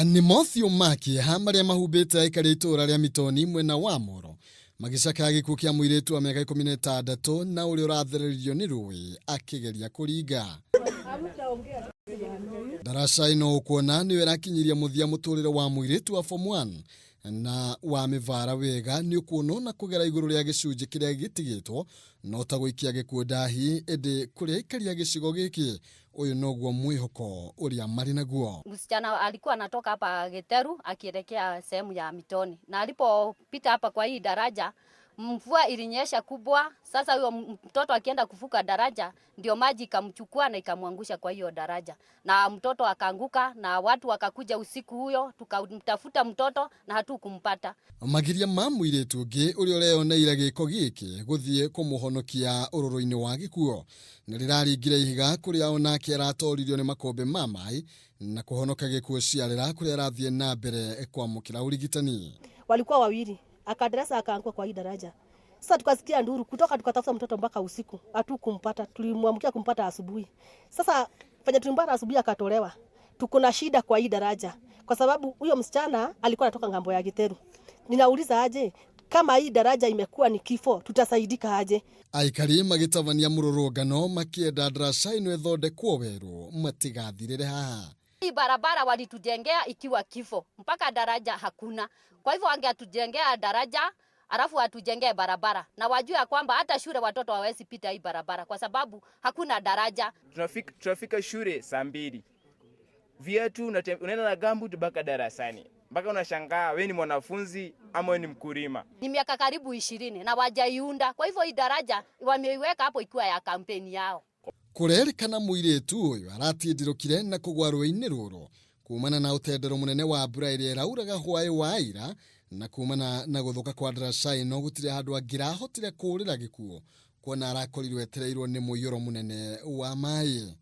Nĩ mothiũ ma kĩeha marĩa mahumbĩte aikari a itũũra rĩa Mitoni mwena wa Moro magĩcakaya gĩkuũ kĩa mũirĩtu wa mĩaka 16 na ũrĩa ũrathereririo nĩ rũĩ akĩgeria kũringa. Ndaraca ĩno ũkuona nĩyo ĩrakinyiria mũthia mũtũrĩre wa mũirĩtu wa form 1 na wa mĩbara wega nĩ ũkuonwo na kũgera igũrũ rĩa gĩcunjĩ kĩrĩa gĩtigĩtwo no ta gũikia gĩkuũ ndahi ĩndĩ kũrĩ aikari a gĩcigo gĩkĩ ũyũ noguo mwĩhoko ũrĩa marĩ naguo. Msichana alikuwa anatoka hapa Giteru akielekea sehemu ya Mitoni, na alipopita hapa kwa hii daraja mvua ilinyesha kubwa. Sasa huyo mtoto akienda kuvuka daraja, ndio maji ikamchukua na ikamwangusha kwa hiyo daraja, na mtoto akaanguka, na watu wakakuja usiku huyo, tukamtafuta mtoto na hatukumpata. Magiria ma mũirĩtu ũngĩ ũrĩa ũreyoneire gĩko gĩkĩ gũthiĩ kũmũhonokia ũrũrũ-inĩ wa gĩkuũ nĩ rĩraringire ihiga kũrĩa onake aratoririo nĩ makũmbĩ ma maĩ na kũhonoka gĩkuũ ciarĩra kũrĩa arathiĩ na mbere kwamũkĩra ũrigitani. Walikuwa wawili, akaderesa akaanguka kwa hii daraja. Sasa tukasikia nduru kutoka, tukatafuta mtoto mpaka usiku, hatukumpata. Tulimwamkia kumpata asubuhi. Sasa fanya tulimpata asubuhi akatolewa. Tuko na shida kwa hii daraja kwa sababu huyo msichana alikuwa anatoka ngambo ya Giteru. Ninauliza aje, kama hii daraja imekuwa ni kifo, tutasaidika aje? Aikari magĩtabania mũrũrũngano makĩenda ndaraca ĩno ĩthondekwo werũ matigathirĩre haha. Hii barabara walitujengea ikiwa kifo, mpaka daraja hakuna. Kwa hivyo wangetujengea daraja alafu atujengee barabara, na wajue ya kwamba hata shule watoto hawawezi pita hii barabara kwa sababu hakuna daraja. Tunafika shule saa 2, viatu unaenda na gumboot mpaka darasani, mpaka unashangaa we ni mwanafunzi ama we ni mkulima. Ni miaka karibu 20 na wajaiunda. Kwa hivyo hii daraja wameiweka hapo ikiwa ya kampeni yao. Kũrerĩkana mũirĩtu ũyũ aratindirũkire na kũgwa rũĩ-inĩ rũrũ kumana na ũtendero mũnene wa mbura ĩrĩa ĩrauraga hwaĩ wa ira na kumana na gũthũka kwa ndaraca ĩno gũtirĩ handũ angĩrahotire kũũrĩra gĩkuũ kuona arakorirwo etereirwo nĩ mũiyũro mũnene wa maĩ.